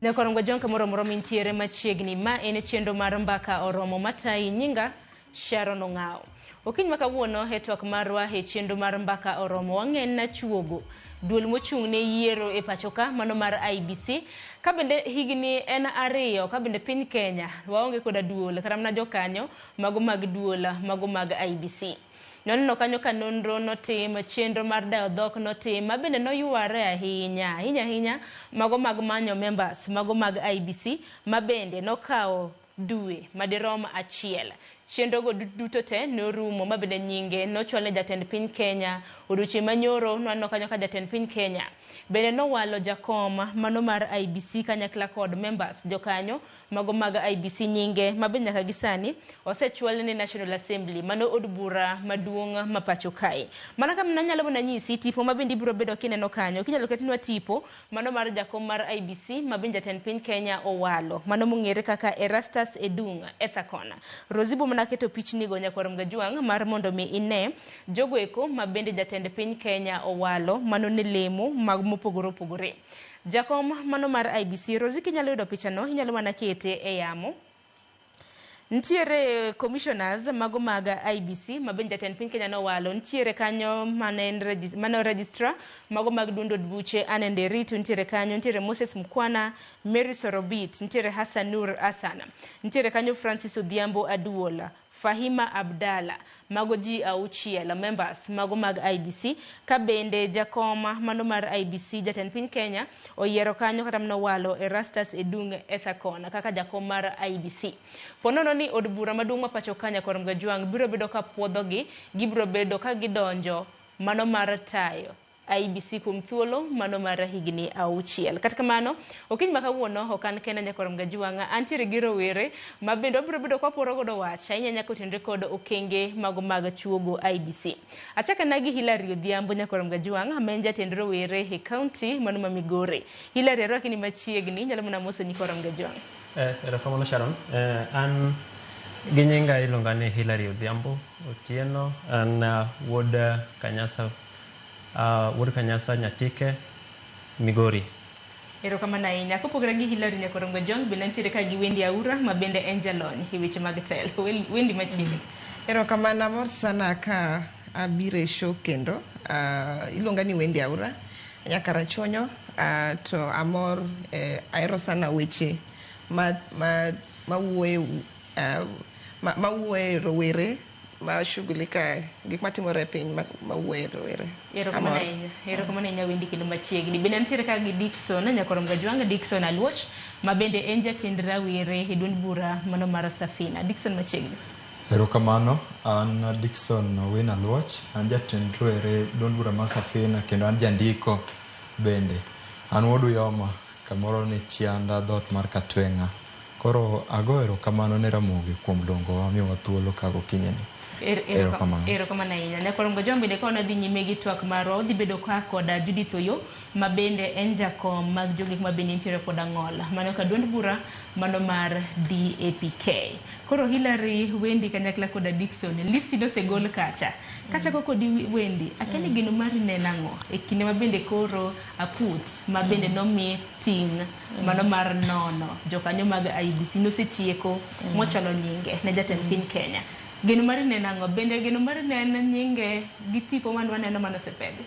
Nyakorongo Jong kamoro amora mintiere machiegni ma en chenro mar mbaka oromo matayi nyinga Sharon Ong'awo. Okinyi ma kawuono e twak marwa e chenro mar mbaka oromo wang'en na chuogo duol mochung' ne yiero e pacho ka mano mar IEBC ka bende higni en 2 ka bende piny Kenya waonge koda duol kata mana jokanyo mago mag duol mago mag IEBC. Noneno kanyo ka nonro notim, chenro mar dayo dhok notim, ma bende noyware ahinya, ahinya ahinya mago mag manyo members, mago mag IEBC, ma bende nokawo dwe madirom 1. Chenrogo duto te norumo ma bende nyinge nochwal ne jatend piny Kenya odiochieng' manyoro nwaneno kanyo ka jatend piny Kenya bende nowalo jakom mano mar IEBC kanyakla kod members jokanyo mago mag IEBC nyinge ma bende nyaka gi sani osechwal ne National Assembly mano od bura maduong' ma pacho kae. Mana kama nanyalo mana nyisi tipo ma bende ibiro bedo kineno kanyo kinyalo ketnwa tipo mano mar jakom mar IEBC ma bende jatend piny Kenya owalo mano mong'ere kaka Erastus Edung Ethakon. Rosie bo mana keto pichni go nyakwar Mgajuang' mar mondo mi ine jogo eko ma bende jatend piny Kenya owalo mano ne lemo mag mopogore opogore. Jakom mano mar IEBC, Rosie kinyalo yudo pichano inyalo mana kete e yamo. Nitiere commissioners mago mag IEBC ma bende jatend piny Kenya nowalo, nitiere kanyo mane mano registrar mago mag duond od buche Anne Nderitu nitiere kanyo, nitiere Moses Mkwana, Mary Sorobit, nitiere Hassan Nur Hassan, nitiere kanyo Francis Odhiambo Aduola, Fahima Abdalla, mago ji 6 members mago mag IEBC ka bende jakom mano mar IEBC jatend piny Kenya oyiero kanyo kata manowalo Erastus Edung Ethakon kaka jakom mar IEBC. Ponono ni od bura maduong' ma pacho ka Nyakwar Mgajuang' biro bedo ka puodhogi, gibiro bedo ka gidonjo mano mar tayo IEBC kuom thuolo mano mar higni 6. Kata kamano, okinyi ma kawuono ok an kenda Nyakwar Mgajuang', antiere gi rowere ma bende wabiro bedo ka waporo godo wach ahinya nyaka otenre kod okenge mago mag chuogo IEBC. Achako gi Hilary Odhiambo Nyakwar Mgajuang' ma en jatend rowere e kaunti mano ma Migori. Hilary arwaki ni machiegni, inyalo mana moso nyikwar Mgajuang'. Erokamano Sharon. An gi nyinga iluonga ni Hilary Odhiambo Otieno. An wuod Kanyasa, wuod Kanyasa Nyatike, Migori. Erokamano ahinya. Kopogore gi Hilary Nyakwar Mgajuang' bende nitiere ka gi Wendy Aura ma bende en jalony e weche mag telo. Wendy machiegni. Erokamano, amor sana ka abiro e show kendo. Iluonga ni Wendy Aura, nyaka Rachuonyo, to amor ahero sana weche ma wuoye rowere ma shughulika gik matimore e piny ma wuoye rowere. Erokamano ahinya. Erokamano ahinya Wendy kendo machiegni. Bende nitiere ka gi Dickson Nyakwar Mgajuang', Dickson Aluoch ma bende en jatend rawere e duond bura mano mar Safina. Dickson machiegni. Erokamano, an Dickson Owino Aluoch, an jatend rowere duond bura mar Safina kendo an jandiko bende. An wuod Uyoma, kamoro ni Chianda, dhoot mar Katweng'a. Koro ago erokamano ne Ramogi kuom luongowa miyowa thuolo ka gokinyi ni. Erokamano. Erokamano ahinya. Nyakwar Mgajuang' bende ka wadhi nyime gi twak marwa, wadhi bedo ka koda Judith Oyo ma bende en jakom mag jogik ma bende nitiere koda ng'ol. Mano ka duond bura mano mar DAPK. Koro Hilary, Wendy kanyakla koda Dickson, listi nosegol kacha. Kachako kodi Wendy, akia ni geno mari ne en ang'o e kinde ma bende koro aput ma bende nomi ting' mano mar nono jokanyo mag IEBC nosetieko mochwalo nyinge ne jatend piny Kenya. Geno mari ne en ang'o? Bende geno mari ne en nyinge gi tipo mane waneno mane osepedhi?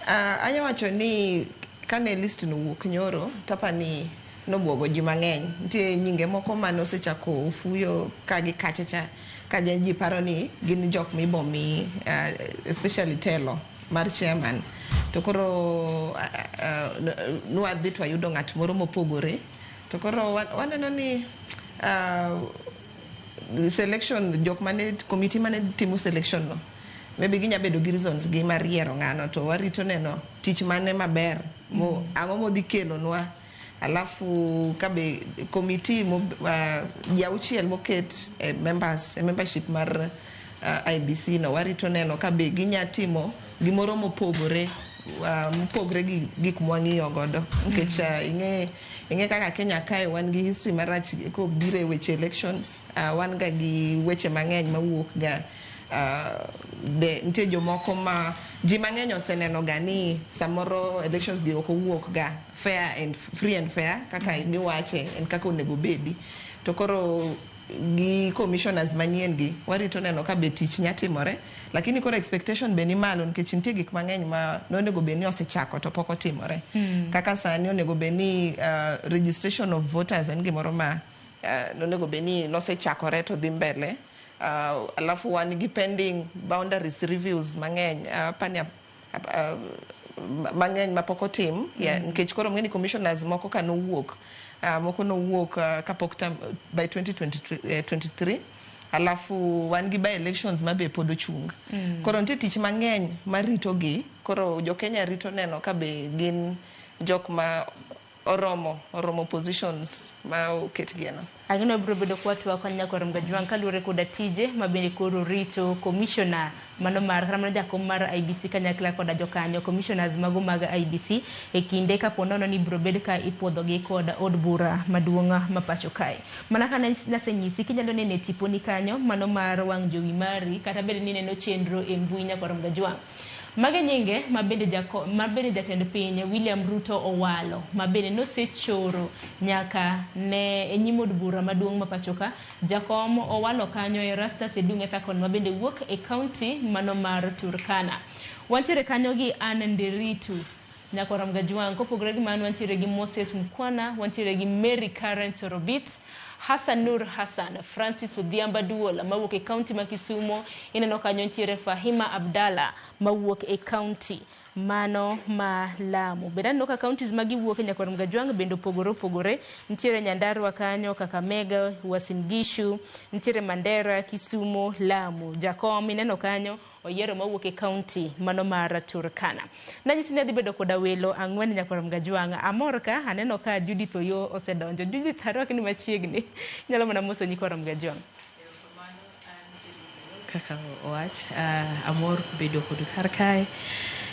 Anya wacho ni kane list no wuok nyoro, tapani nobuogo ji mang'eny. Nitie nyinge moko mane osechako fuyo ka gi kacha cha, ka ji paro ni gin jok mibo mi especially telo mar chairman. To koro nwadhi to wayudo ng'at moro mopogore. To koro waneno ni selection jok mane committee mane timo selection no maybe ginya bedo gi reasons gi mar yiero ng'ano to warito neno tich mane maber mo ang'o modhi kelonwa alafu kabe committee mo ji 6 moket e members e membership mar IEBC no warito neno kabe ginya timo gimoro mopogore mopogre gi gik mwang'iyo godo nikech ing'e kaka Kenya kae wan gi history marach kobiro e weche elections, wan ga gi weche mang'eny mawuok ga. De nitie jomoko ma ji mang'eny oseneno ga ni samoro elections gi ok owuok ga fair and free and fair kaka giwache en kaka onego bedi. To koro gi commissioners manyien gi warito neno ka be tich nya timore, lakini koro expectation be ni malo nikech nitie gik mang'eny ma nonego bed ni osechako to pok otimore. Kaka sani onego bed ni registration of voters en gimoro ma nonego bed ni nosechakore to dhi mbele. Alafu wan gi pending boundaries reviews mang'eny, apani mang'eny mapok otim, yeah, nikech koro ng'eni commissioners moko ka nowuok, moko nowuok kapok tam, by 2023, alafu wan gi by elections ma be pod ochung. Koro nitie tich mang'eny marito gi. Koro jo Kenya rito neno ka be gin jok ma oromo positions ma oketgie no. Ang'eno biro bedo kwatwa kod Nyakwar Mgajwang' kaluwore koda tije ma bende koro rito commissioner mano mar kata mana jakom mar IEBC kanyakla koda jokanyo commissioners mago mag IEBC e kinde kapo nono ni biro bed ka ipuodhogi kod od bura maduong' ma pacho kae. Mana ka nasenyisi, kinyalo neno e tiponi kanyo mano mar wang' jowi mari, kata bed ni ineno chenro e mbui, Nyakwar Mgajwang'. Mage nyinge ma bende ma bende jatend piny William Ruto owalo ma bende nosechoro nyaka ne e nyim od bura maduong' ma pacho ka. Jakom owalo kanyo Erastus Edung' Ethakon ma bende wuok e kaunti mano mar Turkana. Wantiere kanyo gi Anne Nderitu, Nyakwar Mgajwang'. Kopogore gi mano, wantiere gi Moses Mkwana, wantiere gi Mary Karen Sorobit, Hassan Nur Hassan, Francis Odhiambo Duola mawuok e kaunti ma Kisumo. Ineno kanyo nitiere Fahima Abdalla mawuok e kaunti mano ma Lamu. Bende aneno ka counties ma giwuok e, Nyakwar Mgajwang', bende opogore opogore. Nitiere Nyandarua kanyo, Kakamega, Uasin Gishu, nitiere Mandera, Kisumu, Lamu. Jakom ineno kanyo oyiero mawuok e kaunti mano mar Turkana. Nanyisi ni adhi bedo koda welo ang'wen, Nyakwar Mgajwang'. Amor ka aneno ka Judith Oyo osedonjo. Judith, arwaki ni machiegni. Inyalo mana moso nyikwar Mgajwang'. Kaka owach, amor bedo kodu kar kae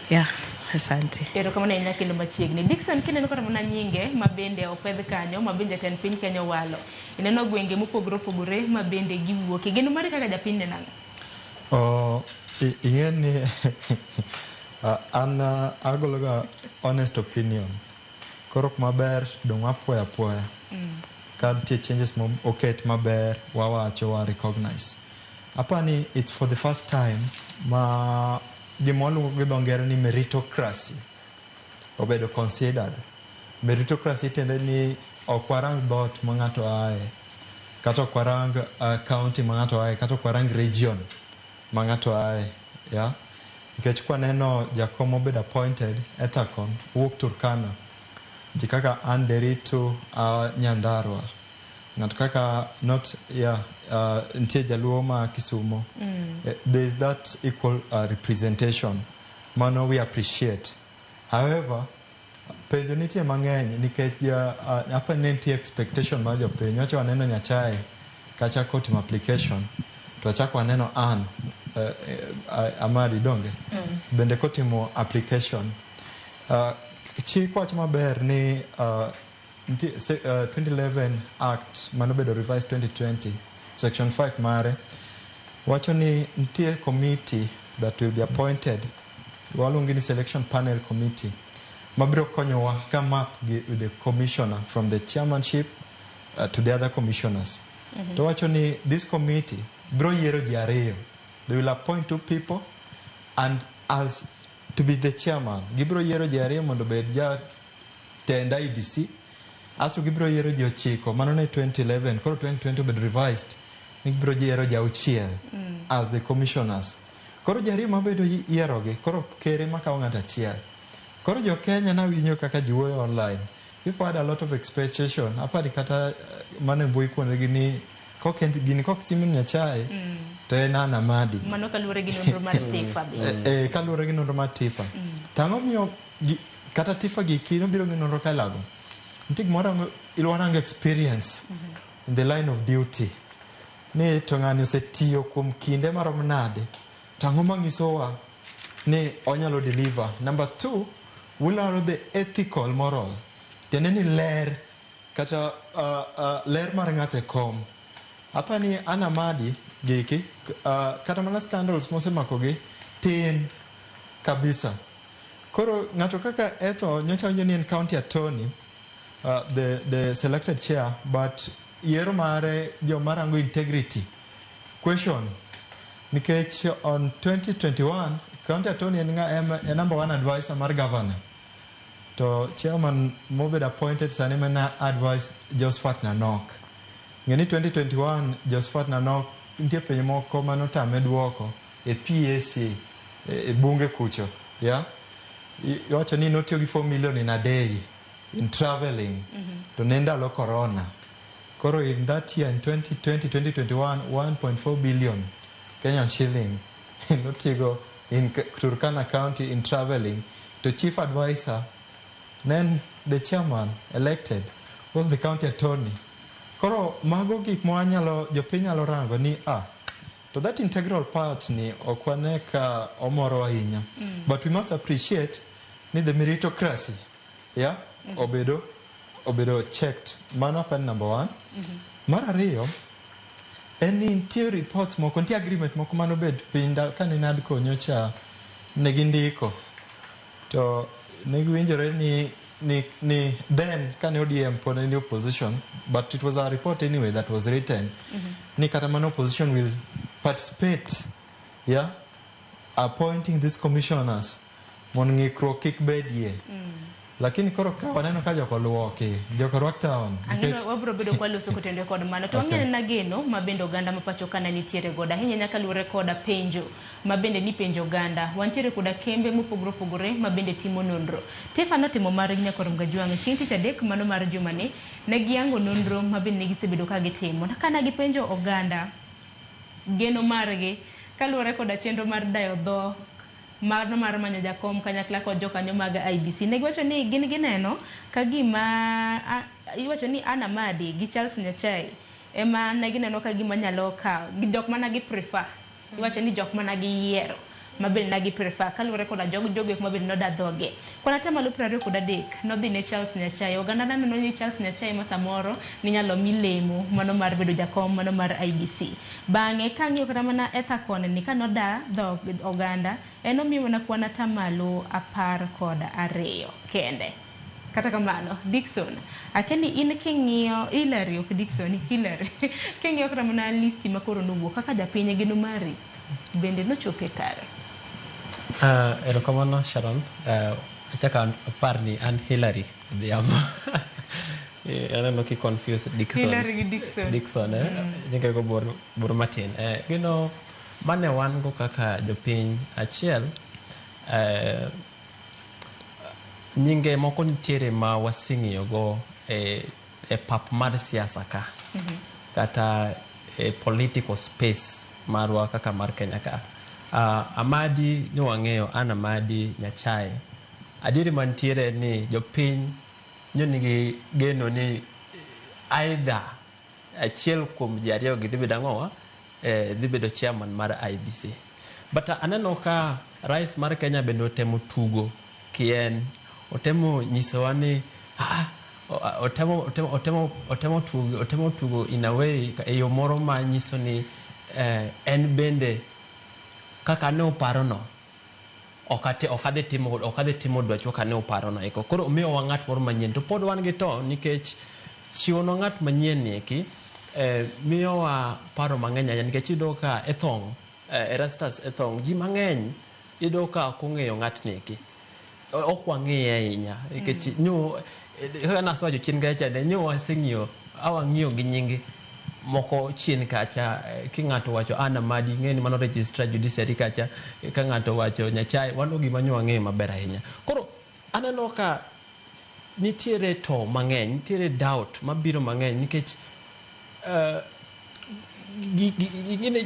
ya, asante. Erokamano ahinya kendo machiegni. Dickson, kineno kata mana nyinge ma bende opedh kanyo, ma bende jatend piny Kenya owalo. Ineno gwenge mopogore opogore ma bende giwuoke. Geno mari kaka japiny ne nang'o? Oh, ing'e ni an agolo ga honest opinion. Koro ok maber dong' wapuoyo apuoya. Ka nitie changes mo oket maber, wawacho, wa recognize. Apani it's for the first time ma gima waluongo gi dho ngere ni meritocracy obedo considered. Meritocracy tiende ni ok warang dhoot ma ng'ato aye, kata ok warang county ma ng'ato aye, kata ok warang region ma ng'ato aye. Yeah? Nikech kwaneno jakom obedo appointed Ethacon owuok Turkana. Ji kaka Anne Nderitu Nyandarua. Ng'ato kaka not, yeah, nitie jaluo ma Kisumo. There is that equal representation. Mano we appreciate. However, penjo nitie mang'eny nikech apa ni nitie expectation mar jopiny. Wacha waneno Nyachae kacha kotimo application to wachako waneno Ann Amadi donge bende kotimo application. Chik wacho maber ni nitie, 2011 Act manobedo revised 2020, section 5 mare wacho ni nitie committee that will be appointed, waluongi ni selection panel committee, mabiro konyowa come up with the commissioner from the chairmanship to the other commissioners. To wacho ni this committee biro yiero ji ariyo. They will appoint two people and as to be the chairman. Gibiro yiero ji ariyo mondo obed jatend IEBC. Asto gibiro yiero ji ochiko. Mano ne 2011. Koro 2020 obedo revised. Ni gibiro yiero ji auchiel as the commissioners. Koro ji ariyo mabedo yierogi, koro ker ema kawo ng'ato achiel. Koro jo Kenya nawinjo kaka ji wuoyo online. People had a lot of expectation. Apani kata mano e mbui kuondegi ni kok en gini kok Simon Nyachae to en Ann Amadi. Mano kaluwore gi nonro mar TIFA be. Kaluwore gi nonro mar TIFA. To ang'o miyo kata TIFA gi nobiro gi nonro kailago? Nitie gimoro iluongo experience in the line of duty. Ni to ng'ani osetiyo kuom kinde marom nade? To ang'o manyisowa ni onyalo deliver? Number two, walaro the ethical moral. Tiende ni ler kata ler mar ng'ato e kom. Apani Ann Amadi Giki kata mana scandals mosemakogi tin kabisa. Koro ng'ato kaka Etho nyocha winjo ni en county attorney, the selected chair, but yiero mare joma rango integrity question, nikech on 2021 county attorney en en number one advisor mar governor, to chairman mobedo appointed sani mana advice Josephat Nanok. Ng'e ni 2021 Josephat Nanok nitie penjo moko manotame duoko e PAC, e bunge kucho, yeah? Iwacho ni notiyo gi 4 million in a day in traveling, to ne ndalo corona. Koro in that year, in 2020 2021, 1.4 billion Kenyan shilling notigo in Turkana County in traveling, to chief advisor then the chairman elected was the county attorney. Koro mago gik ma wanyalo, jopiny nyalo rango ni to that integral part ni ok wane ka omoro ahinya, but we must appreciate ni the meritocracy, yeah, obedo checked. Mano apani number one. Mar ariyo en ni nitie reports moko, nitie agreement moko manobed piny kane NADCO nyocha ne gindiko, to ne giwinjore ni then kane ODM pod ne ni opposition, but it was a report anyway that was written ni kata mana opposition will participate, yeah, appointing these commissioners mondo ng'ikruok kik bedie. Lakini koro ka waneno ka joko luoki, joko rwak town. Ang'eno wabiro bedo kwaloso kotenore kod mano. To wang'eyo na geno ma bende oganda ma pacho ka ne nitiere godo ahinya nyaka luwore koda penjo ma bende nipenjo oganda. Wantiere koda kembe mopogore opogore ma bende timo nonro. TIFA notimo margi nyakor Mgajwang' chieng' tich adek mano mar jumani, ne giyango nonro ma bende ne gisebedo ka gitimo. Kana gipenjo oganda geno margi kaluwore koda chenro mar dayo dhok mano mar manyo jakom kanyakla kod jokanyo mag IEBC. Ne giwacho ni gin gineno ka gima iwacho ni Anna Amadi gi Charles Nyachae ema ne gineno ka gima nyalo kawo jok mana gi prefer. Iwacho ni jok mana giyiero ma bende ne gi prefer kaluwore koda jogo eko ma bende noda dhoge. Kwan atamalo 23 nodhi ne Charles Nyachae. Oganda neno ni Charles Nyachae ma samoro ninyalo mi lemo mano mar bedo jakom mano mar IEBC. Bang'e kang'iyo kata mana Ethacon ni kanoda dhog oganda en omiyo mana kwan atamalo 12 kende. Kata kamano, Dickson, akia ni in king'iyo Hillary, ok Dickson, Hillary, king'iyo kata mana listi ma koro nowuok kaka japiny, geno mari bende nochopo e kare? Erokamano Sharon. Achako apar ni an Hillary Odhiambo. Aneno ki confuse Dickson. Hillary gi Dickson. Dickson, eh? Nyinge go bor, bor matin. Gino mane wan go kaka jopiny achiel, nyinge moko nitiere ma waseng'iyo go e pap mar siasa ka, kata e political space marwa kaka mar Kenya ka. Amadi ne wang'eyo an Amadi Nyachae. Adieri mantiere ni jopiny nyo nigi geno ni either achiel kuom ji ariyo gi dhi bedo ang'owa, dhi bedo chairman mar IEBC. But aneno ka rais mar Kenya bende otemo tugo kien, otemo nyisowa ni otemo tugo in a way, e yo moro ma nyiso ni en bende kaka ne oparono ok adhi timo dwachwa ka ne oparono eko. Koro omiyowa ng'at moro manyien, to pod wan gi to nikech chiwonwa ng'at manyien ni eki miyowa paro mang'eny ahinya, nikech iyudo ka Ethong, Erastus Ethong, ji mang'eny iyudo ka ok ong'eyo ng'atni eki, ok wang'iye ahinya nikech nyo kaka nasewacho chien kacha ne nyo waseng'iyo awang'iyo gi nying moko chien kacha. Ki ng'ato wacho Anna Amadi, ing'e ni mano registrar judiciary kacha. Ka ng'ato wacho Nyachae, mano gima nyo wang'eyo maber ahinya. Koro aneno ka nitiere to mang'eny, nitiere doubt mabiro mang'eny nikech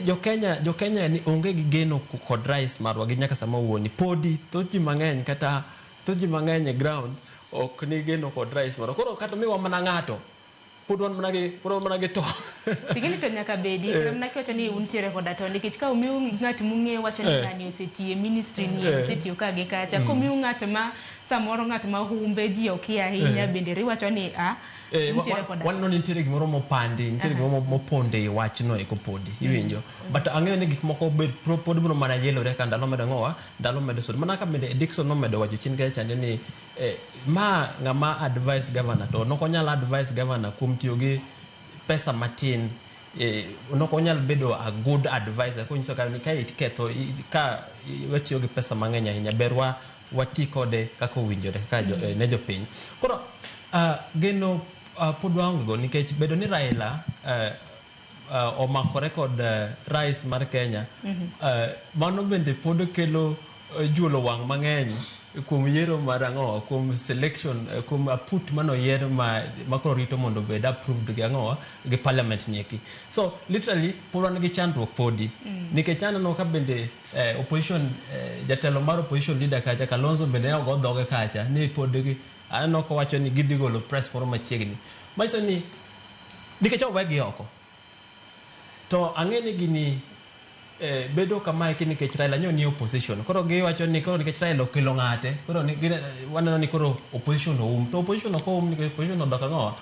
jo Kenya ni onge gi geno kod rais marwa gi nyaka sama wuoni podi thoth ji mang'eny, kata thoth ji mang'eny e ground ok ni geno kod rais marwa. Koro kata miwa mana ng'ato, pod wan mana gi to. Tigini to nyaka bedi kata mana kiwacho ni untiere koda to nikech ka omiu ng'at mung'eyo wacho ni ng'ani osetiyo e ministry ni, osetiyo ka gi kacha, komiu ng'at ma samoro ng'at ma humbe ji okia ahinya, bende riwacho ni a Nitiere koda. Waneno ni nitiere gimoro mopandi, nitiere gimoro moponde e wachno eko podi, iwinjo. But ang'eyo ni gik moko bed pod biro mana yelore ka ndalo medo ng'owa, ndalo medo sudo. Mana ka bende Dickson nomedo wacho chien kacha chande ni ma ng'ama advise governor to nokonyal advise governor kuom tiyo gi pesa matin. Nokonyal bedo a good advisor konyiso ka ni ka iketho ka watiyo gi pesa mang'eny ahinya, ber wa wati kode kaka owinjore ka ne jopiny. Koro geno pod waonge go nikech bedo ni Raila omakore kod rais mar Kenya, mano bende pod kelo juolo wang' mang'eny kuom yiero mar ang'owa, kuom selection, kuom aput manoyier ma koro rito mondo obed approved gi ang'owa, gi parliament nieki. So literally pod wan gi chandruok podi nikech aneno ka bende opposition, jatelo mar opposition leader kacha Kalonzo bende ne ogo dhoge kacha ni pod gi aneno kowacho ni gidhi golo press moro machiegni, manyiso ni nikech owegi oko to ang'e ni gini bedo kamae nikech Raila nyo ni opposition. Koro giwacho ni koro nikech Raila okelo ng'ate, koro waneno ni koro opposition oum, to opposition ok oum nikech opposition odok ang'owa.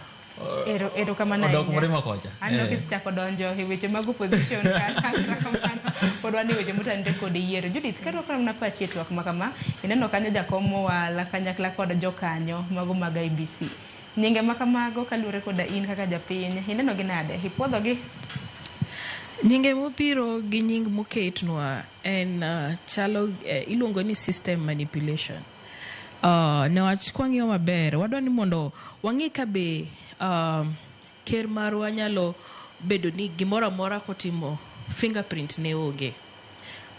Erokamano odok ahinya. Murima kocha. Aneno kisechako donjo e weche mag opposition, kata kamano pod wan e weche motenore kod yiero. Judith, kadwoko mana pachi e twak ma kama, ineno kanyo jakom mowal kanyakla kod jokanyo mago mag IEBC. Nyinge ma kamago kaluwore koda in kaka japiny, ineno gi nade? Ipuodho gi? Nyinge mobiro gi nying moketnwa en chalo iluongo ni system manipulation. Newach kwang'iyo maber, wadwa ni mondo wang'i ka be ker marwa nyalo bedo ni gimoro amora kotimo fingerprint ne onge.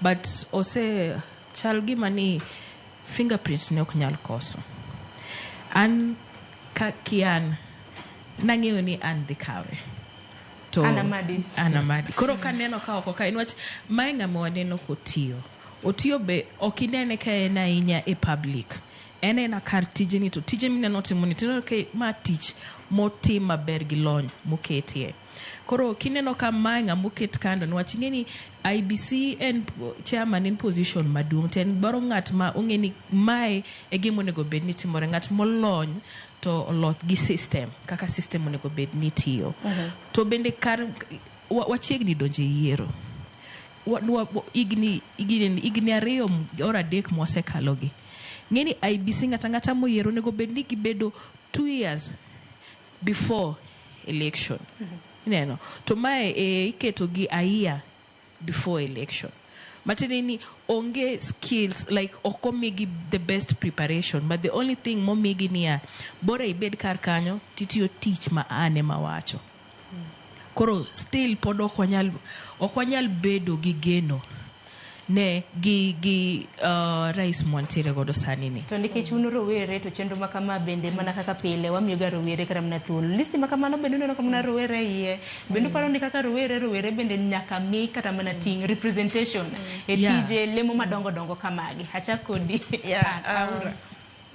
But ose chal gima ni fingerprint ne ok nyal koso. An ka kian nang'eyo ni an dhi kawe. To An Amadi. An Amadi. Koro kaneno ka oko ka niwach mae ng'ama waneno kotiyo. Otiyo be ok inene ka en ahinya e public. En ena kar tijeni, to tije mineno timo ni tineno ka ma tich motim maber gi lony moketie. Koro kineno ka mae ng'ama oket kando, niwach ing'e ni IEBC en chairman en position maduong', to en dwaro ng'at ma ong'e ni mae e gima onego bed ni timore, ng'at molony to oloth gi system kaka system onego bed ni tiyo. To bende kar wachiegni donjo e yiero. Higni 2 or 3 mwasekalogi. Ng'e ni IEBC ng'ata ng'ata moyiero onego bed ni gibedo 2 years before election. Ineno? To mae iketo gi a year before election. Matiende ni onge skills, like ok omigi the best preparation, but the only thing momigi niya, bora ibed kar kanyo titiyo tich ma an ema wacho. Koro still pod ok wanyal bedo gi geno ne gi rais mwantiere godo sani ni. To nikech un rowere to chenro ma kama bende mana kaka pile wamiyo ga rowere kata mana thuolo. Listi ma kamano bende uneno ka mana rowere iye. Bende uparo ni kaka rowere bende nyaka mi kata mana ting' representation e tije lemo madongo dongo kamagi. Achak kodi. Aura.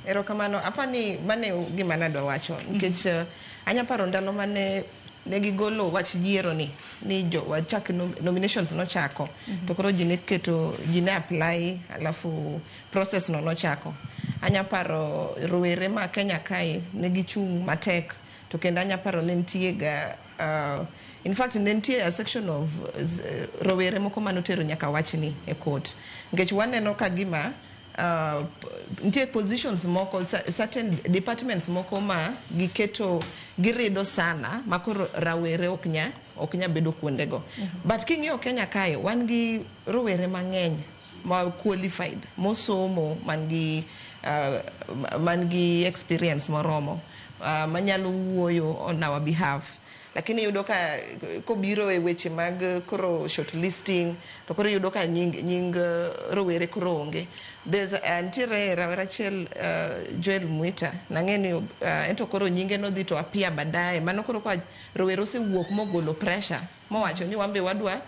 Erokamano. Apani mane gima nadwa wacho nikech anya paro ndalo mane ne gigolo wach yiero ni jo wachak nominations nochako. To koro ji ne keto, ji ne apply, alafu process no nochako. Anya paro rowere ma Kenya kae ne gichung' matek, to kendo anya paro ne nitie ga in fact ne nitie a section of rowere moko manotero nyaka wachni e court, nikech waneno ka gima nitie positions moko, certain departments moko ma giketo girido sana ma koro rawere ok nya bedo kuondego. But king'iyo Kenya kae wan gi rowere mang'eny ma qualified, mosomo, man gi experience moromo, manyalo wuoyo on our behalf. Lakini iyudo ka kobiro e weche mag koro shortlisting, to koro iyudo ka nying rowere koro onge. There's nitiere rawera achiel, Joel Mwita, nang'e ni ento koro nyinge nodhi to apia baadaye. Mano koro ka rowere osewuok mogolo pressure, mowacho ni wan be wadwa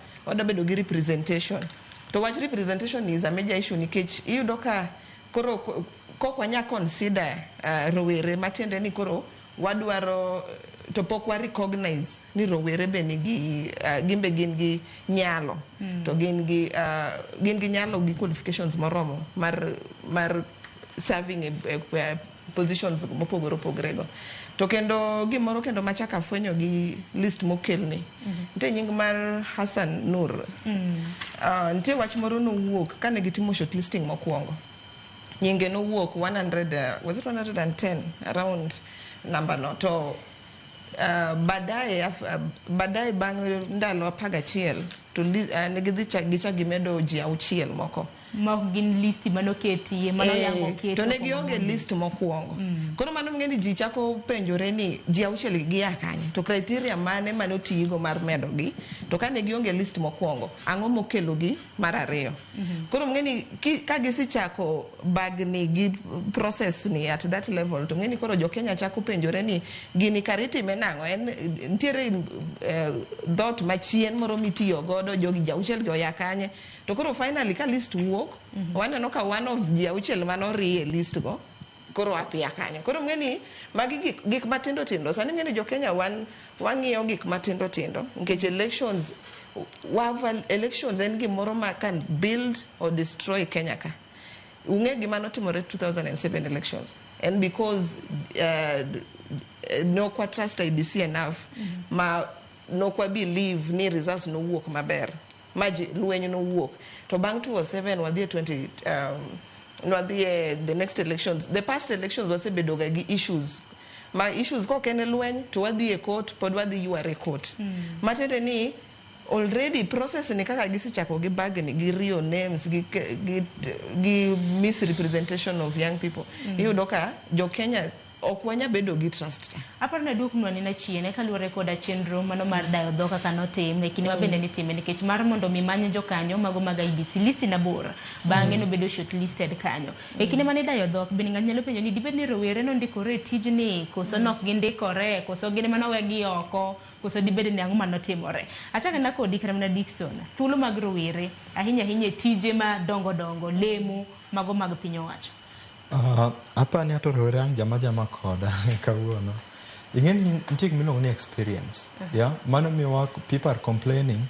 bedo gi representation. To wach representation is a major issue nikech iyudo ka koro kok wanya consider rowere, matiende ni koro wadwaro to pok wa recognize ni rowere be nigi gin be gin gi nyalo. To gin gi nyalo gi qualifications moromo mar serving e positions mopogore opogore go. To kendo gimoro kendo machak afwenyo gi list mokelni, nitie nying mar Hassan Nur. Nitie wach moro nowuok kane gitimo shortlisting mokwongo, nyinge nowuok 100, was it 110, around number no. To baadaye bang' ndalo 11 to ne gidhi gichak gimedo ji 6 moko. Ma ok gin listi manoketi mano yango keto to ne gionge list mokwongo. Koro mano ng'e ni ji chako penjore ni ji 6 gi gia kanye, to criteria mane mane otigo mar medogi, to kane gionge list mokwongo, ang'o mokelogi mar ariyo? Koro ng'e ni ka gisechako bagni gi process ni at that level, to ng'e ni koro jo Kenya chako penjore ni gini kare itime nang'o. En nitiere dhot machien moro mitiyo godo, jogi ji 6 gi oya kanye? To koro finally ka list wuok, waneno ka one of ji 6 manorie e list go koro apia kanyo. Koro ng'e ni magi gik matindo tindo. Sani ng'e ni jo Kenya wan wang'iyo gik matindo tindo nikech elections en gimoro ma can build or destroy Kenya. Ka ung'e gima notimore 2007 elections, and because nokwa trust IEBC enough, ma nokwa believe ni results nowuok maber, ma ji lweny nowuok. To bang' 2007 wadhi e 20 nwadhi e the next elections. The past elections wasebedo ga gi issues, ma issues kok en lweny to wadhi e court, pod wadhi yware e court. Matiende ni already process ni kaka gisechako gi bagni gi rio names gi misrepresentation of young people, iyudo ka jo Kenya ok wanya bedo gi trust cha. Aparo ni aduoknwa nena chien kaluwore koda chenro mano mar dayo dhok kaka notim e kinde ma bende nitime, nikech mar mondo mi many jokanyo mago mag IEBC, listi na bor, bang'e nobedo shortlisted kanyo. E kinde mane dayo dhok bende ng'ato nyalo penjo ni dibed ni rowere nondikore e tijni koso nok gindikore, koso gin mana wegi oko, koso dibed ni ang'o manotimore. Achako na kodi kata mana Dickson, thuolo mag rowere ahinya ahinya e tije madongo dongo lemo mago mag piny owacho. Apani ato rowere ang' jama jama koda kawuono. Ing'e ni nitie gima iluongo ni experience. Yeah? Mano miyo people are complaining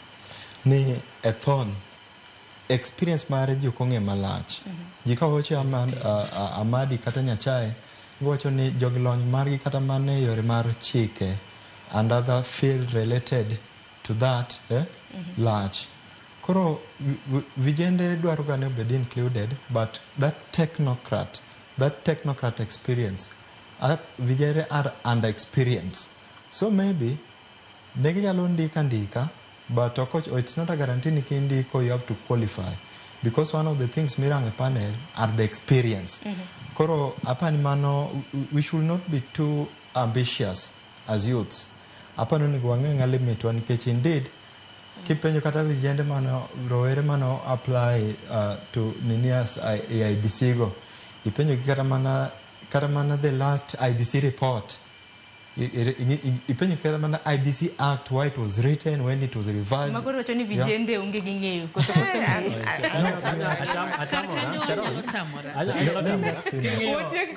ni e thon experience mare ji ok ong'e malach. Ji ka wacho Amadi kata Nyachae, giwacho ni jogi lony margi kata mana e yore mar chike and other field related to that lach. Koro vijende dwaro ga ni obed included, but that technocrat experience, vijende are under experienced. So maybe ne ginyalo ndika ndika, but ok it's not a guarantee ni kindiko you have to qualify, because one of the things mirango e panel are the experience. Koro apani mano we should not be too ambitious as youths. Apani onego wang'e ng'a limit wa, nikech indeed kipenjo kata vijende mano rowere mano apply to nini as e IEBC go, ipenjo gi kata mana the last IEBC report, ipenjo kata mana IEBC Act, why it was written, when it was revived. Magoro wacho ni vijende onge gi ng'eyo koso koso Anyalo tamora. Anyalo Let me tamora. just finish. Otiek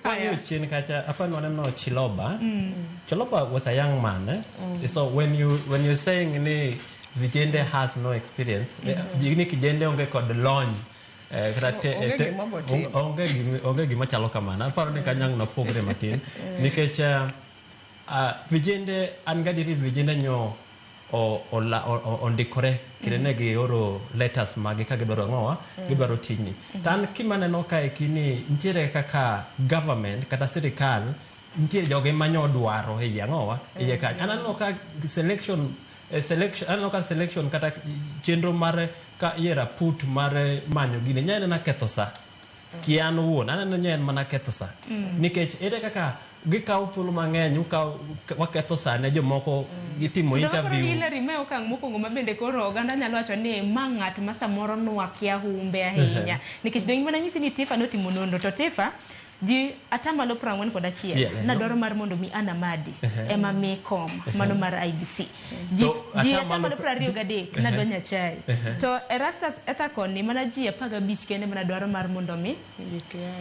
Kwang'iyo chien kacha, apani waneno Chiloba. Chiloba was a young man, eh? So when you're saying ni vijende has no experience, ni kijende onge kod lony, kata Onge gima obotimo. Onge gima chalo kamano. Aparo ni kanyang' nopogre matin nikech vijende an gadieri vijende nyo ondikore kendo ne gioro letters magi ka gidwaro ang'owa, gidwaro tijni. To an kimaneno kae kini nitiere kaka government kata sirikal nitie joge manyo dwaro e ang'owa iye kanyo. An aneno ka selection, aneno ka selection kata chenro mar ka yiero aput mar manyo gini nya nena ketho sa. Kian owuon aneno nya en mana ketho sa, nikech ere kaka gikawo thuolo mang'eny, ukawo waketho sa ne jomoko gitimo To aparo ni interview. Hillary, mae okang' mokwongo ma bende koro oganda nyalo wacho ni ma ng'at ma samoro nwakia humbe ahinya, nikech dong mana nyisi ni Tifa notimo nonro to Tifa ji 41% nadwaro mar mondo mi Ann Amadi ema mi kom mano mar IEBC. Ji, To ji 23% nadwa Nyachae. To Erastus Ethakon ni mana ji 15 kende mana dwaro mar mondo mi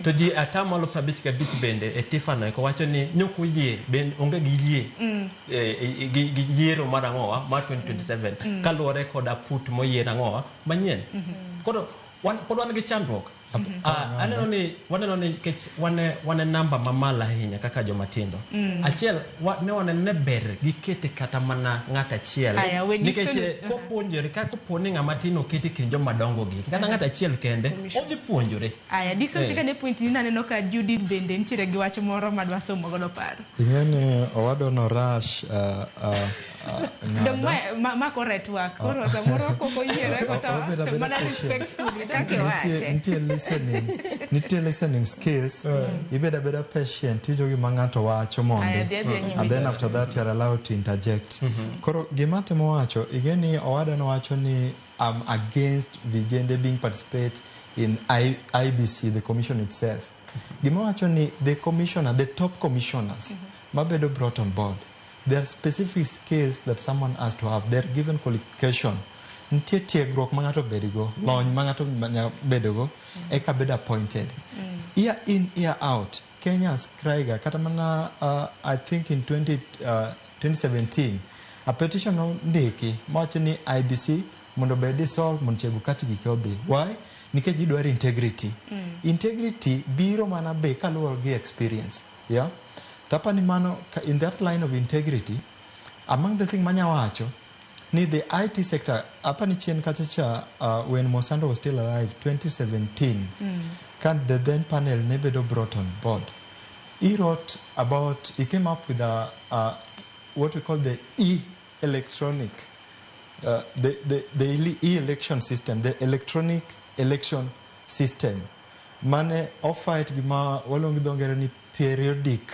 To ji 55% bende e Tifa no eko wacho ni nyok oyie bende onge gi yie gi yiero mar ang'owa mar 2027 kaluwore kod aput moyier ang'owa manyien. Koro wan pod wan gi chandruok. Ah, aneno ni waneno ni nikech wane wane namba mamalo ahinya kaka joma tindo. Achiel wa, ne waneno ni ber gikete kata mana ng'at achiel. Aya, we Nikech Dickson- kopuonjore ka kopo ni ng'ama tin oketi kind joma dongo gi kata ng'at achiel kende odhi puonjore. Aya, Dickson, Eh. chika ne point ni naneno ka Judith bende nitiere gi wach moro madwa somo godo paro. Ing'e ni owadwa no rush Dong ng'ado. ma kore twak. Koro samoro kok oyiere kata Obedo abeda mana patient. respectfully. Kaka iwache. Nitie listening, nitie listening skills. Ibedo abeda patient, iwinjo gima ng'ato wacho mondi. Aya, dhi adhiya nyime. And then after that you are allowed to interject. Koro gima atemo wacho, ing'e ni owada nowacho ni I'm against vijende being participate in IBC, the commission itself. Gima wacho ni the commissioner, the top commissioners, mabedo brought on board, there are specific skills that someone has to have. They are given qualification. Nitie tiegruok ma ng'ato bedgo, lony ma ng'ato nyaka bedogo, eka bed appointed. Year in, year out, Kenyans cry ga, kata mana I think in 2017, a petition nondiki mawacho ni IBC mondo obed dissolved mondo Chebukati gi odhi. Why? Nikech gidwaro integrity. Integrity biro mana be kaluwore gi experience. Yeah? Tapa ni mano, in that line of integrity, among the thing manya wacho, ni the IT sector, apa ni chien kacha cha, when Mosando was still alive, 2017, kan the then panel ne bedo brought on board. He wrote about, he came up with a what we call the e-electronic, the e-election system, the electronic election system. Mane ofight gima waluongo gi dho ngere ni periodic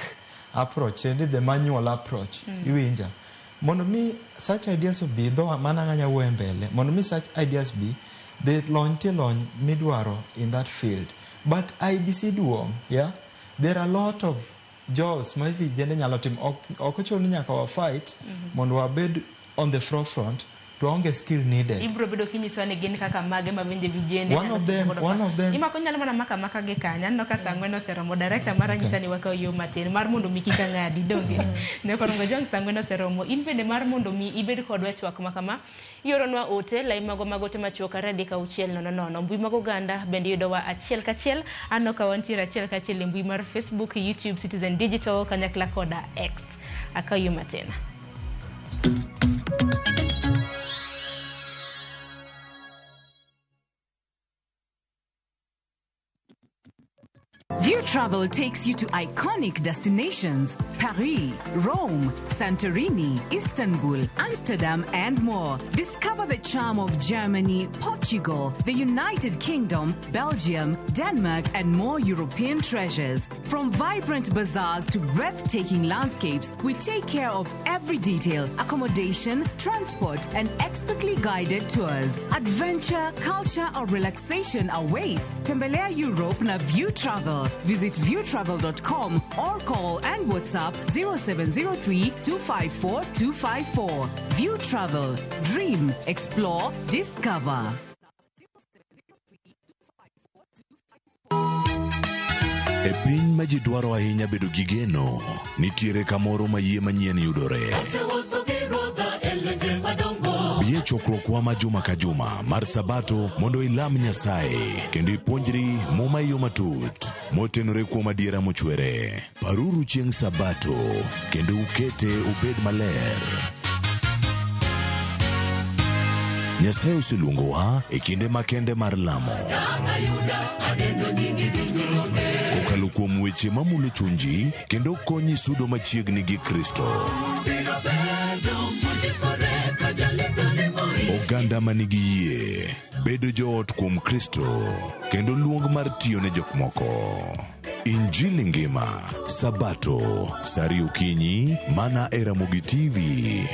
approach, and the manual approach. Iwinja. Mondo mi such ideas obi, though mana ng'anya wuoyo e mbele, mondo mi such ideas be, the lony tie lony midwaro in that field. But IBC duong', yeah? There are a lot of jobs ma vijende nyalo timo. Ok ochuno ni nyaka wa fight mondo wabed on the forefront, to waonge skill needed. Ibro bedo kinyisowa ni gin kaka mage ma bende vijende One nyalo of them- somo godo one paro. of them- Imako nyalo mana maka maka gi kanya. Aneno ka saa ang'wen oseromo. Director mara nyisa ni wakaw yo matin mar mondo mi kik ang'adi donge. Ne korongo jong saa ang'wen oseromo. In bende mar mondo mi ibed kodwa e twak ma kama, ioronwa ote lai mago mag ote machuok 23600. Mbui mag oganda bende yudowa achiel kachiel. Aneno ka wantiere achiel kachiel e mbui mar Facebook, YouTube, Citizen Digital kanyakla koda X. Akaw yo matin. View Travel takes you to iconic destinations: Paris, Rome, Santorini, Istanbul, Amsterdam, and more. Discover the charm of Germany, Portugal, the United Kingdom, Belgium, Denmark, and more European treasures. From vibrant bazaars to breathtaking landscapes, we take care of every detail: accommodation, transport, and expertly guided tours. Adventure, culture, or relaxation awaits. Tembelea Europe na View Travel. Visit viewtravel.com or call and WhatsApp 0703 254 254. View Travel. Dream, explore, discover. E piny ma ji dwaro ahinya bedo gi geno, nitiere kamoro ma yie manyien yudore. Bi e chokruokwa ma juma ka juma mar Sabato mondo ilam Nyasaye kendo ipuonjri Muma e yo matut motenore kuom adiera mochwere. Paruru chieng' Sabato kendo ukete obed maler. Nyasaye oseluongowa e kinde makende mar lamo. Kokalo kuom weche mamulo chunji kendo konyi sudo machiegni gi Kristo. Oganda manigi yie, bedo joot kuom Kristo, kendo luong mar tiyo ne jok moko. Injili ngima, Sabato, saa ariyo okinyi, mana e Ramogi TV.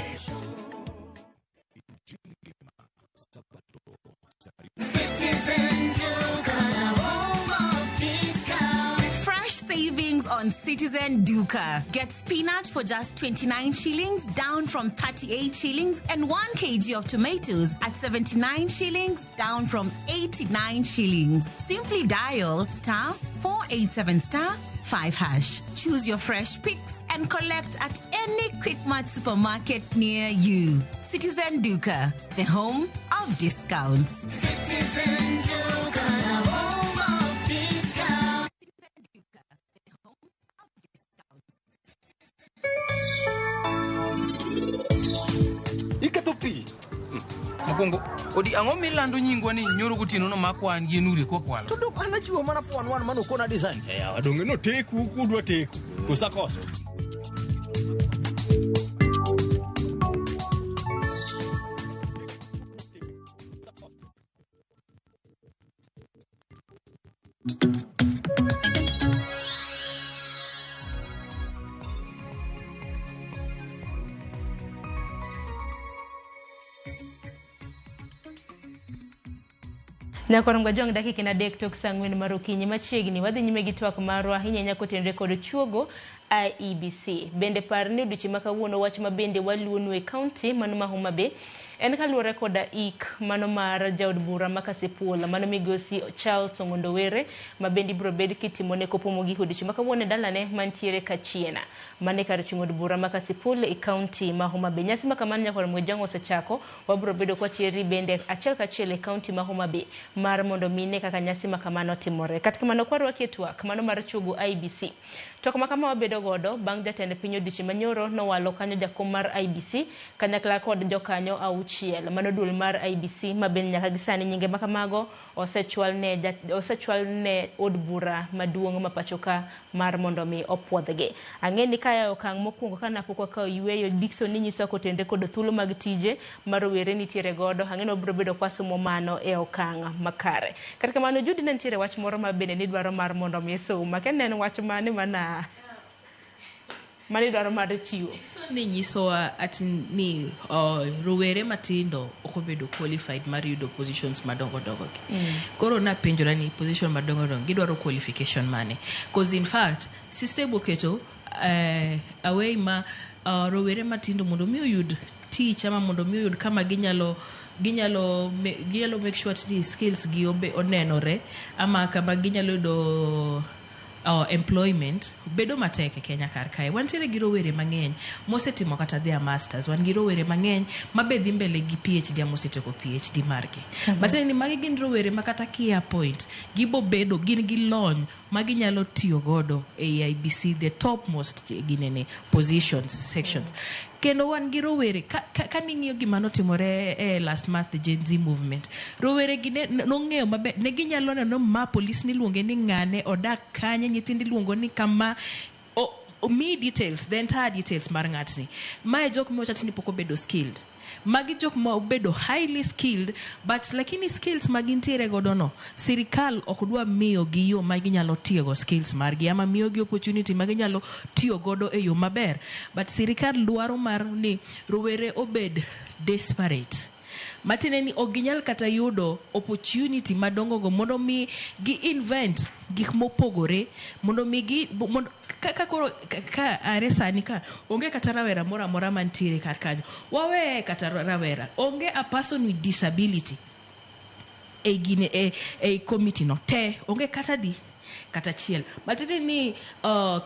Citizen Duka, the home of discount. Fresh savings on Citizen Duka. Get spinach for just 29 shillings, down from 38 shillings, and 1 kg of tomatoes at 79 shillings, down from 89 shillings. Simply dial star 487 star 5 hash. Choose your fresh picks and collect at any Quickmart supermarket near you. Citizen Duka, the home of discounts. Citizen Duka, the home of Kofi. Mokwongo, odi ang'o milando nyingwa ni nyoro gotieno no makwa an gi Enuri kwa kwalo. To dok an achiwo mana 411 mano kona design cha yawa donge noteku kudwa teku kosakoso. Nyakwar Mgajwang' dakika en 3 tok saa 4 mar okinyi machiegni wadhi nyime gi twak marwa ahinya ahinya kotenore kod chuogo IEBC. Bende par ni odiochieng' ma kawuono wach ma bende waluonu e kaunti mano ma Homa Bay en kaluwore koda ik mano mar jaod bura ma Kasipul mano migosi Charles Ong'ondo Were ma bende ibiro bed kitimone kopo mogik odiochieng' ma kawuono e dalane mantiere Kachiena mane kar chung' od bura ma Kasipul e kaunti ma Homa Bay. Nyasi ma kamano nyakwar Mgajwang' osechako, wabiro bedo kwateri bende achiel kachiel e kaunti ma Homa Bay mar mondo mine kaka nyasi ma kamano timore. Kata kamano kwarwaki e twak mano mar chuogo IEBC. Twak ma kama wabedo godo bang' jatend piny odiochieng' manyoro nowalo kanyo jakom mar IEBC kanyakla kod jokanyo 6 mano duol mar IEBC ma bende nyaka gi sani nyinge ma kamago osechwal ne od bura maduong' ma pacho ka mar mondo mi opuodhgi. Ang'e ni kaya okang' mokwongo kana pok wakawo yueyo Dickson ni nyiso kotenre kod thuolo mag tije ma rowere nitiere godo. Ang'e ni wabiro bedo kwasomo mano e okang' makare. Kata kamano Judy ne nitiere wach moro ma bende nidwaro mar mondo mi isom. Akia ni en wach mane mana mane dwaro mar chiwo. Dickson ne nyisowa ati ni rowere matindo ok obedo qualified mar yudo positions madongo dongo gi. Koro napenjora ni position madongo dongo gidwaro qualification mane? Cause in fact system oketo away ma rowere matindo mondo mi oyud tich ama mondo mi oyud kama ginyalo make sure ni skills gi onenore ama kama ginyalo yudo employment bedo matek e Kenya kar kae. Wantiere gi rowere mang'eny mosetimo kata their masters, wan gi rowere mang'eny mabe dhi mbele gi PhD ama osetieko PhD margi. Matiende ni magi gin rowere ma kata kia point gibo bedo gin gi lony ma ginyalo tiyo godo e IEBC, the topmost ginene positions sections. Kendo wan gi rowere ka ning'iyo gima notimore last month, the Gen Z movement, rowere gi nong'eyo maber, ne ginyalo neno ma polis niluonge ni ng'ane odak kanye, nyithindo iluongo ni kama, mi details, the entire details mar ng'atni. Mae jok mowacho ni pok obedo skilled. Magi jok ma obedo highly skilled, but lakini skills ma gintiere godo no, sirikal ok dwa miyo gi yo ma ginyalo tiego skills margi ama miyo gi opportunity ma ginyalo tiyo godo e yo maber. But sirikal dwaro mar ni rowere obed desperate. Matiende ni ok ginyal kata yudo opportunity madongo go mondo mi gi invent gik mopogore, mondo mi gi mondo ka koro ka are sani ka onge kata rawera moro amora mantiere kar kanyo, wawe kata rawera, onge a person with disability e gine e committee no te, onge kata di kata achiel. Matiende ni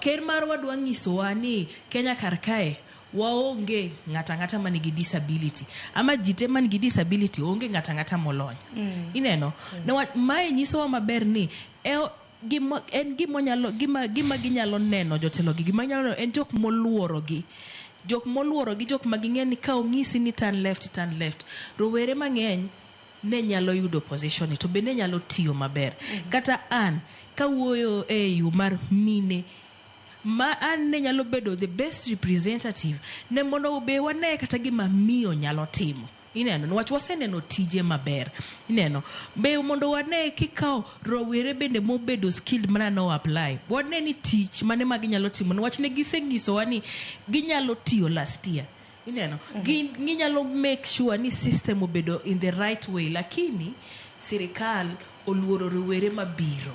ker marwa dwa nyisowa ni Kenya kar kae waonge ng'ata ng'ata manigi disability ama ji te manigi disability onge ng'ata ng'ata molony. Ineno? Mae nyisowa maber ni en gima ginyalo neno jotelo gi, gima ginyalo neno en jok moluoro gi. Jok moluoro gi, jok ma ging'e ni ka onyisi ni turn left, turn left. Rowere mang'eny ne nyalo yudo position ni to be ne nyalo tiyo maber. Kata an kawuoyo e yo mar mine, ma an ne nyalo bedo the best representative ne mondo be wane kata gima miyo nyalo timo. Ineno, niwach waseneno tije maber. Ineno, be mondo wane kikawo rowere bende mobedo skilled mana no apply. Wane ni tich mane ma ginyalo timo, niwach ne gisenyisowa ni ginyalo tiyo last year. Ineno, ginyalo make sure ni system obedo in the right way, lakini sirikal oluoro rowere mabiro.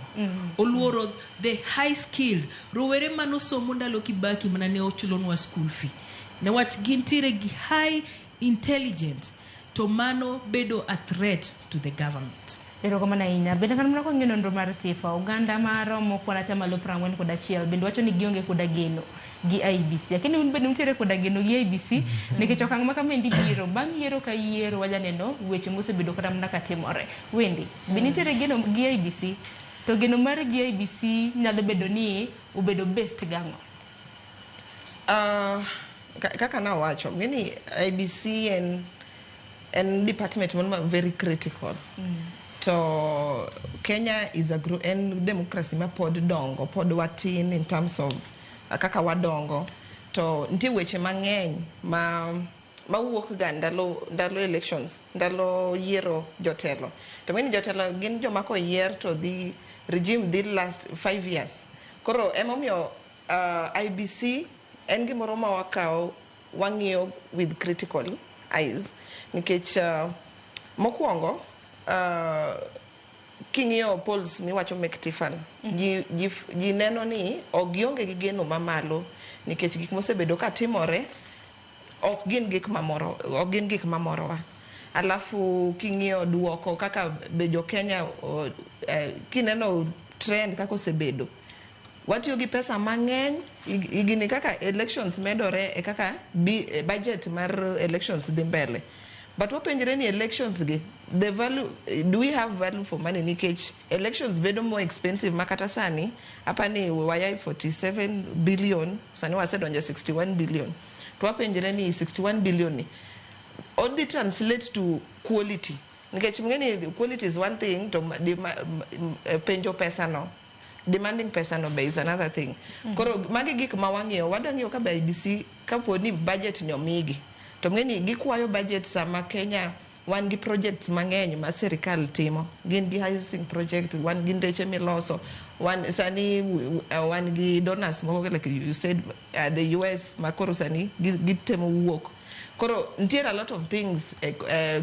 Oluoro the high skilled rowere manosomo ndalo Kibaki mana ne ochulonwa school fee. Niwach gintiere gi high intelligent, to mano bedo a threat to the government. Erokamano ahinya. Bende kata mana kwang'iyo nonro mar TIFA, oganda maromo kwan atamalo 41 bende wacho ni gionge koda geno gi IEBC. Lakini un bende untiere koda geno gi IEBC nikech okang' ma kamaendi biro bang' yiero ka yiero wajaneno weche mosebedo kata mana katimore. Wendi, be nitiere geno gi IEBC? To geno mar gi IEBC nyalo bedo ni obedo based gang'o? Kaka nawacho, ng'eni IEBC en en department moro ma very critical. To Kenya is a en democracy ma pod dongo, pod watin in terms of kaka wadongo. To nitie weche mang'eny ma mawuok ga ndalo elections, ndalo yiero jotelo. To ng'eny jotelo gin joma koyier to dhi regime dhi last 5 years. Koro emomiyo IEBC en gimoro ma wakawo, wang'iyo with critical eyes, nikech mokwongo king'iyo polls miwacho mek Tifan, ji neno ni ok gionge gi geno mamalo nikech gik mosebedo ka timore ok gin gik mamorowa. Alafu king'iyo duoko kaka be jo Kenya kineno trend kaka osebedo, watiyo gi pesa mang'eny higni kaka elections medore e kaka budget mar elections dhi mbele, but wapenjre ni elections gi, the value, do we have value for money? Nikech elections bedo more expensive, ma kata sani apani wayai 47 billion, sani wasedonjo 61 billion, to wapenjre ni 61 billion ni odhi translate to quality? Nikech ng'eni quality is one thing, to penjo pesa no, demanding pesa no be is another thing. Koro magi gik ma wang'iyo, wadwa ng'iyo ka be IEBC, kapo ni budget ni omigi, to ng'eni gikwayo budget sama Kenya wan gi projects mang'eny ma sirikal timo, gin gi housing project, wan gi ndeche miloso, wan sani wan gi donors moko, like you said, the US, ma koro sani gitemo wuok. Koro nitiere a lot of things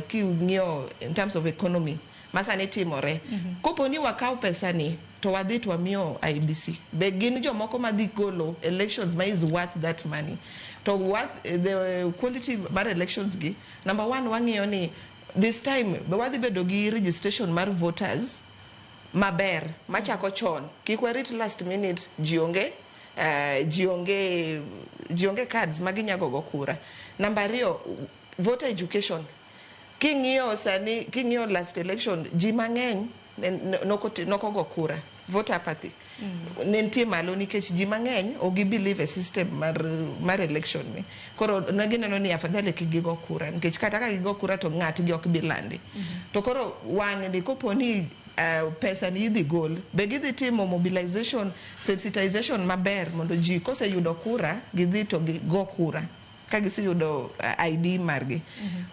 king'iyo in terms of economy ma sani timore. Kopo ni wakaw pesa ni to wadhi to wamiyo IEBC, be gin jomoko madhi golo elections ma is worth that money, to worth the quality mar elections gi? Number one, wang'iyo ni this time be wadhi bedo gi registration mar voters maber machako chon, kik warit last minute, ji onge cards ma ginyago go kura. Namba ariyo, voter education. King'iyo sani, king'iyo last election, ji mang'eny nokogo kura. Voter apathy ne nitie malo nikech ji mang'eny ok gi believe e system mar election ni. Koro ne gineno ni afadhali kik gigo kura, nikech kata ka gigo kura to ng'atgi ok bi landi. To koro wang'ni, kopo ni pesa ni idhi gol, be gidhi timo mobilization, sensitization maber mondo ji koseyudo kura gidhi to gigo kura ka giseyudo ID margi?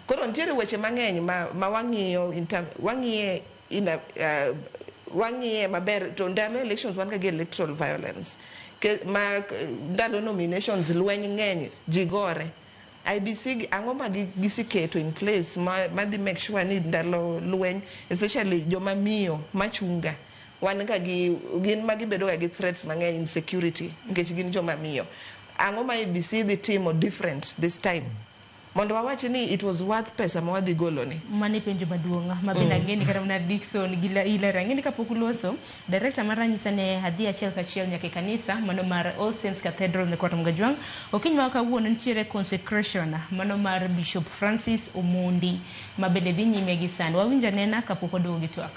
Koro nitiere weche mang'eny ma wang'iyo wang'iye in a, wang'iye maber. To ndalo elections wan ga gi electoral violence ma ndalo nominations lweny ng'eny, ji gore. IEBC ang'o ma giseketo in place ma dhi make sure ni ndalo lweny, especially joma miyo machunga, wan ga gi gin ma gibedo ga gi threats mang'eny, insecurity nikech gin joma miyo? Ang'o ma IEBC dhi timo different this time mondo wawach ni it was worth pesa ma wadhi golo ni? Mano e penjo maduong' ma bende ang'e ni kata mana Dickson gi Hilary ang'e ni kapok uloso director mara nyisa ne adhi achiel kachiel nyaka e kanisa mano mar All Saints Cathedral Nyakwar Mgajwang'. Okinyi ma kawuono nitiere consecration mano mar Bishop Francis Omondi ma bende dhi nyime gi sani. Wawinjo anena kapok waduogo gi twak.